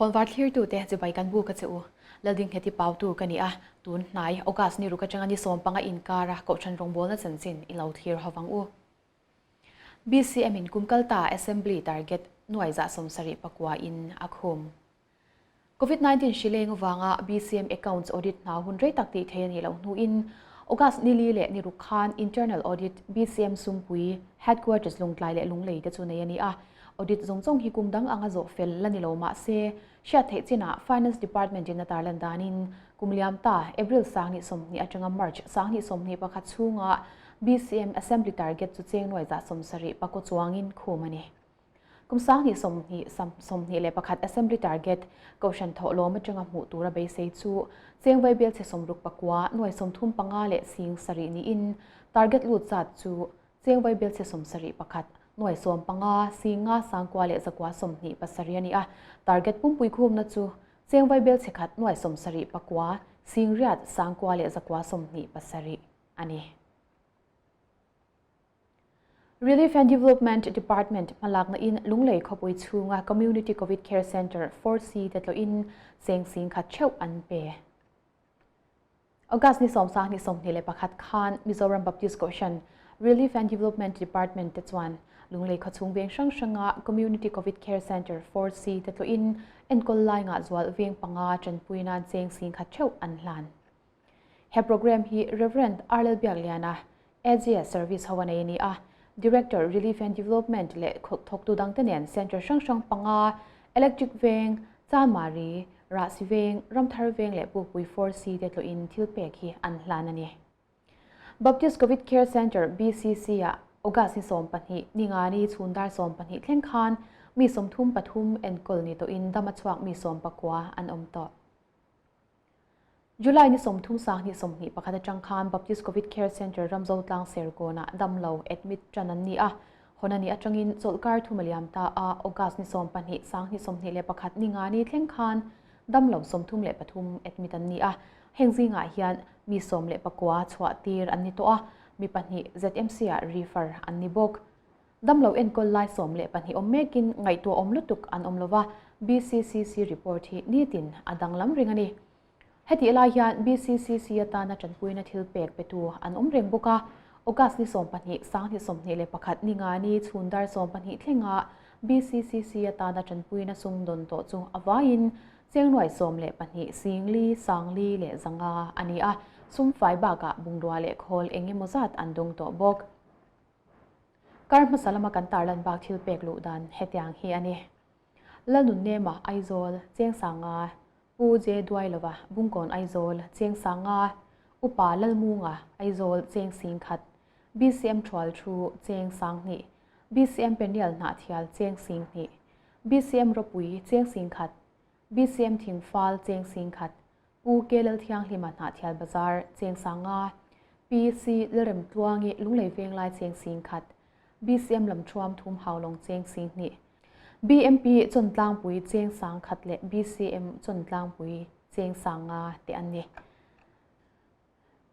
Khawnvar thlirtute chibai kan buk a che u. Laldingheti Pautu ka ni a, tun hnai August ni ruk atanga ni sawmpanga inkara Kohhran rawngbawlna chanchin i lo thlir ho vang u. BCM in kum kalta Assembly target nuai 74 in a khum. Covid-19 hri leng avanga BCM accounts audit hna hun rei tak tih theih a nih loh hnuin August ni li leh ni ruk khan Internal Audit BCM Sumpui Headquarters Lungtlai leh Lunglei te chu nei a ni a. Audit zawng zawng hi kum dang anga zawh fel la ni lo mah se hriat theih chinah Finance Department in a tarlan danin kum liam ta April 2020 atanga March 2021 chhunga BCM Assembly target chu cheng nuai 79 chuangin khum a ni. Kum 2021 Assembly target Kohhran thawhlawm atanga hmuh tura beisei chu cheng vaibel chhe 69 nuai 35 leh sing sarih niin target lut zat chu cheng vaibel chhe 71 nuai 15 sing nga sangkua leh zakua 27 a ni a. Target pumpui khumna chu cheng vaibel chhe khat nuai 79 sing riat sangkua leh zakua 27 a ni. Relief and Development Department hmalakna in Lunglei khawpui chhunga Community Covid Care Centre 4C te tlawhin cheng sing khat theuh an pe. August ni sawmsang ni 21 khan Mizoram Baptist Kohhran Relief and Development Department te chuan Lunglei khawchhung veng hrang hranga Community Covid Care Centre 4C te tlawhin enkawl lai ngahzual veng panga tanpui nan cheng sing khat theuh an hlan. He program hi Rev. Arlel Biakliana, AGS Service ho a nei a ni a, Director, Relief and Development leh thawktu dangte nen Centre hrang hrang panga, Electric Veng, Chanmari, Rahsi Veng, Ramthar Veng leh Pukpui 4C te tlawhin thil pek hi an hlan a ni. Baptist Covid Care Centre, BCC, ah August ni 12, Ningani chhun dar 12 thleng khan mi 33 enkawl ni tawhin dam a chhuak mi 19 an awm tawh. July ni 30 2021 atang khan Baptist Covid Care Centre Ramzotlang Serkawnah damlo admit tan an ni a. Hawn a nih atangin chawlhkar thum a liam ta a, August ni 12 2021 ni nga ni thleng khan damlo 33 admit an ni a. Heng zingah hian mi 19 chhuah tir an ni tawh a, mi pahnih ZMC-ah refer an ni bawk. Damlo enkawl lai 12 awm mekin ngaihtuah awm lutuk an awm lova, BCCC report hi nitin a danglam reng a ni. Hetih lai hian BCCC atana tanpuina thil pek petu an awm reng bawk a, August ni 12, 2021 ni nga ni chhun dar 12 thlenga BCCC atana tanpuina sum dawn tawh chu a vaiin cheng nuai 12 sing li sang li leh zanga a ni a, sum fai bakah bungrua leh khawl eng emaw zat an dawng tawh bawk. Kar hmasa lama kan tarlan bak thil pek luh dan hetiang hi a ni. Lalnunnema Aizawl, Chengsanga, Pu Je Duailova, Bungkawn Aizawl, Chengsanga, Upa Lalmunga, Aizawl, Chengsingkhat, BCM Thual Thu, Chengsanghnih, BCM Peniel Hnahthial, Chengsinghnih, BCM Ropui, Chengsingkhat, BCM Thingfal, Chengsingkhat, Pu K Lalthianghlima Hnahthial Bazar, Chengsanga, PC Lalremtluangi Lunglei Venglai Chengsingkhat, BCM Lamthuam Thum Haulawng Chengsinghnih, BMP Chawntlangpui Chengsangkhat leh BCM Chawntlangpui Chengsanga te an ni.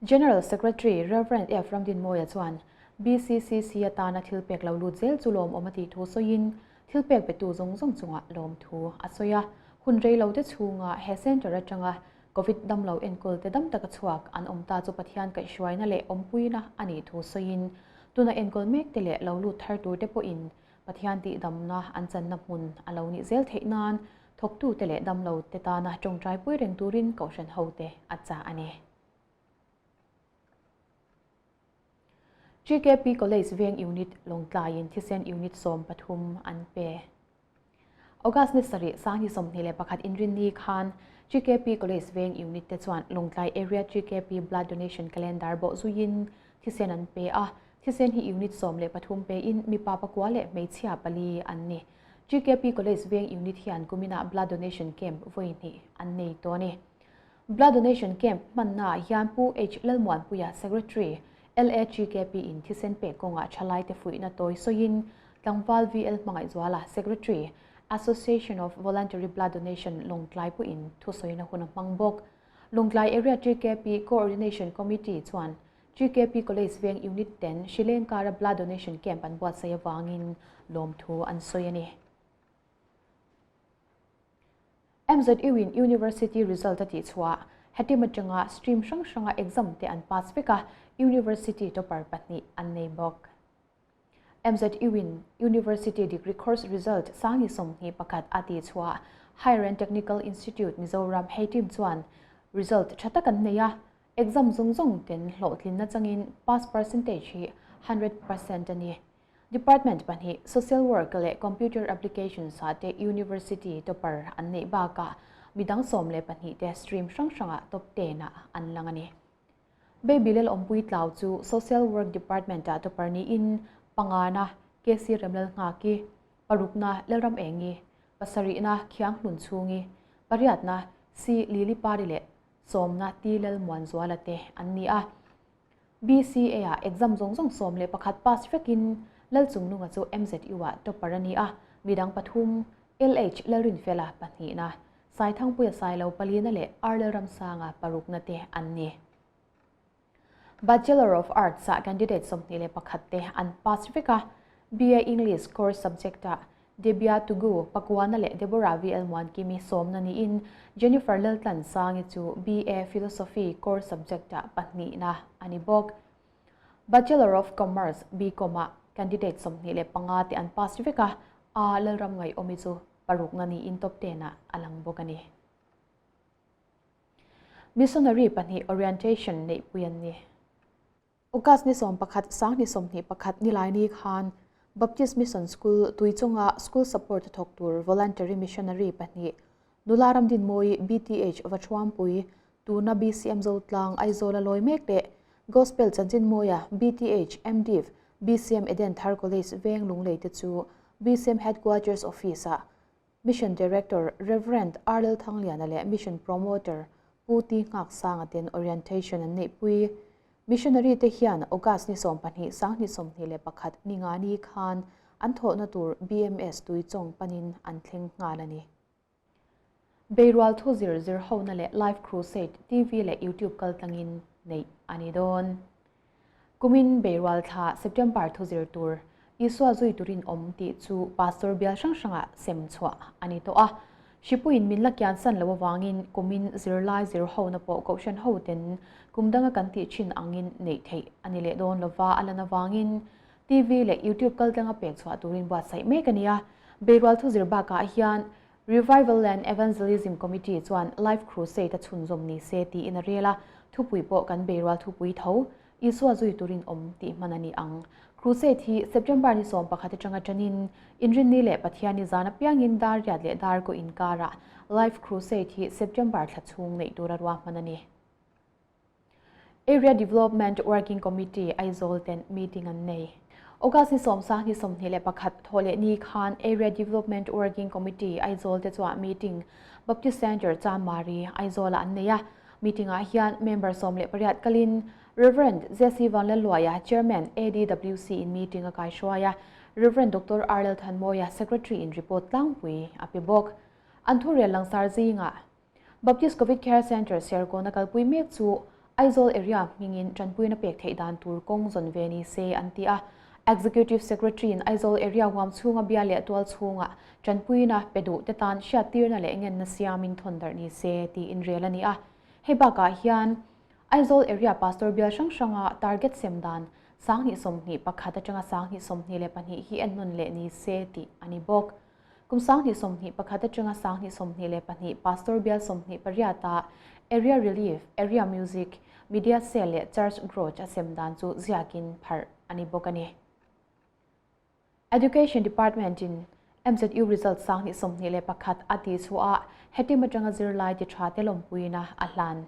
General Secretary Rev. F Ramdinmawia chuan BCCC atana thil pek lo lut zel chu lawmawm a tih thu sawiin thil pek petu zawng zawng chungah lawmthu a sawi a. Hun rei lo te chhunga he centre atanga Covid damlo enkawl te dam taka chhuak an awm ta chu Pathian kaihhruaina leh awmpuina a nih thu sawiin tuna enkawl mek te leh lo lut thar tur te pawhin Pathian tihdamna an channa hmun a lo nih zel theih nan thawktute leh damlo te tana tawngtai pui reng turin Kohhran hote a chah a ni. GKP College Veng Unit Lawngtlaiin thisen Unit 13 an pe. August ni sarih 2021 inrinni khan GKP College Veng Unit te chuan Lawngtlai Area GKP Blood Donation Calendar bawh zuiin thisen an pe a. Thisen hi Unit 13 pein mipa pakua leh hmeichhia pali an ni. GKP College Veng Unit hian kuminah Blood Donation Camp vawi hnih an nei tawh a ni. Blood Donation Camp hmannaah hian Pu H Lalmuanpuia, Secretary, LAGKP in thisen pek kawngah thalaite fuihna tawi sawiin Tlangval VL Hmangaihzuala, Secretary, Association of Voluntary Blood Donation Lawngtlai pawhin thusawina hun a hmang bawk. Lawngtlai Area GKP Coordination Committee chuan GKP College Veng Unit ten Sri Lanka-ra Blood Donation Camp an buatsaih avangin lawmthu an sawi a ni. MZU-in University result a tihchhuah hetim atanga stream hrang hranga exam te an pass vek a, University topper pahnih an nei bawk. MZU-in University degree course result sangi 21 a tihchhuah Higher and Technical Institute Mizoram hei team chuan result tha tak an nei a, exam zawng zawng ten hlawhtlinna changin pass percentage hi 100% a ni. Department pahnih Social Work leh Computer Applications ah te University topper an neih bakah midang 12 te stream hrang hrangah top 10 ah an lang a ni. Baby Lel Awmpui Tlau chu Social Work Department ah topper niin pangana KC Remlal Nghaki, parukna Lalram Engi, pasarihna Khiang Hlun Chhungi, pariatna C Lily Pari leh sawmna T Lal Muanzuala te an ni a. BCA ah exam zawng zawng 11 pass vekin Lalchungnunga chu MZU ah topper a ni a, midang pathum LH Lalrinfela pahnihna, Saithangpuia Sailo palina leh R Lalramsanga parukna te an ni. Bachelor of Arts ah candidate 21 te an pass vek a, BA English core subject ah Debia Tugu, Pakuana leh Deborah VL Muankimi sawmna niin Jennifer Laltlan Sangi chu BA Philosophy core subject ah pahnihna a ni bawk. Bachelor of Commerce, BCom ah candidate 25 te an pass vek a, A Lalram Ngaihawmi chu parukna niin top 10 ah a lang bawk a ni. Missionary pahnih orientation neihpui an ni. August ni 11 2021 nilaini khan Baptist Mission School Tuichunga School Support thawk tur voluntary missionary pahnih Nula Ramdin Mawi BTH Vachuampui tuna BCM Zotlang Aizawl a lawi mek leh Gospel Chanchin Mawia BTH MDiv BCM Eden Thar College Veng Lunglei te chu BCM Headquarters Office ah Mission Director Rev. Arlel Thangliana leh Mission Promoter Pu Ti Nghak Sanga ten orientation an neihpui. Missionary te hian August ni 12 2021 ni nga ni khan an thawhna tur BMS Tuichawng panin an thleng nghal a ni. Beirual thu zir zir hona leh Live Crusade TV leh YouTube kaltlangin neih a ni dawn. Kumin Beirual thla September thu zir tur Isua zui turin awm tih chu Pastor bial hrang hrangah sem chhuah a ni tawh a. Hripuiin min la kian san lo awangin kumin zirlai zir hona pawh kohhran ho ten kum danga kan tih thin angin neih theih a ni leh dawn lova a lan awangin TV leh YouTube kaltlanga pek chhuah turin buatsaih mek a ni a. Beirual thu zir bakah hian Revival and Evangelism Committee chuan Life Crusade a chhunzawm ni se tiin a rel a, thupui pawh kan beirual thupui tho, Isua zui turin awm tih hman a ni ang. Crusade hi September ni 11 atanga tanin Inrinni leh Pathianni zan apiangin dar riat leh dar kaw inkarah Life Crusade hi September thla chhung neih tura ruahman a ni. Area Development Working Committee Aizawl ten meeting an nei. August ni 10 ni 21 thaw leh ni khan Area Development Working Committee Aizawl te chuan meeting Baptist Centre Chanmari Aizawl ah an nei a. Meeting ah hian member 18 kalin Rev. Jesse Vanlalluaia Chairman ADWC in meeting a kaihruai a, Rev. Dr. Arlel Thanmawia Secretary in report tlangpui a pe bawk. An thurel langsar zingah Baptist Covid Care Centre Serkawn a kalpui mek chu Aizawl area hmingin tanpuina pek theih dan tur kawng zawn ve ni se an ti a. Executive Secretary in Aizawl area huam chhunga bia leh tual chhunga tanpuina pe duh te tan hriattirna leh ngenna siamin thawn darh ni se tiin rel a ni a. Hei bakah hian Aizawl area Pastor bial hrang hranga target sem dan 2021 atanga 2022 hi ennawn leh ni se tih a ni bawk. Kum 2021 atanga 2022 Pastor bial 28 ah Area Relief, Area Music, Media Cell leh Church Growth a sem dan chu ziakin pharh a ni bawk a ni. Education Department in MZU result 2021 a tih chhuah ah hetim atanga zirlai ti tha te lawmpuina a hlan.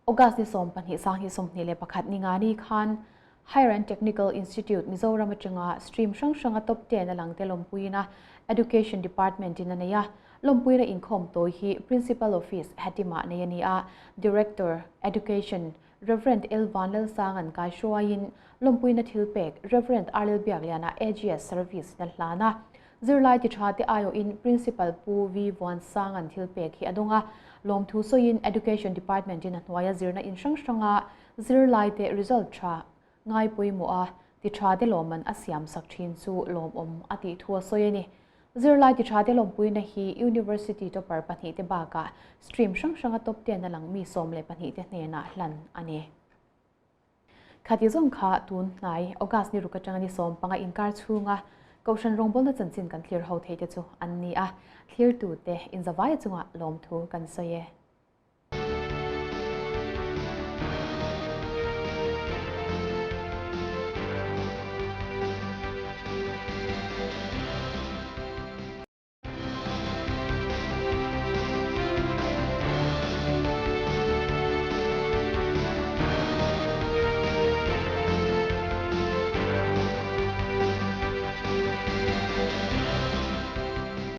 August ni 12 2021 ni nga ni khan Higher and Technical Institute Mizoram atanga stream hrang hranga top 10 a lang te lawmpuina Education Department in a nei a. Lawmpuina inkhawm tawi hi Principal Office Hatima nei a ni a. Director, Education, Reverend L Vanlalsangan kaihruaiin lawmpuina thil pek Reverend R L Biakliana AGS Service na hlan a. Zirlai ti tha te aiawhin Principal Pu V Vuansangan thil pek hi a dawng a. Lawmthu sawiin Education Department in a hnuaia zirna in hrang hranga zirlai te result tha ngai pawimawh a ti tha te lawmman a siam sak thin chu lawmawm a tih thu a sawi a ni. Zirlai ti tha te lawmpuina hi University topper pahnihte bakah stream hrang hranga top ten a lang mi 12 te hnenah hlan a ni. Khati zawng kha tun hnai August ni ruk atanga ni 15 inkar chhunga Kohhran rawngbawlna chanchin kan thlir ho thei te chu an ni a, thlirtute inzavaia chunga lawmthu kan sawi e.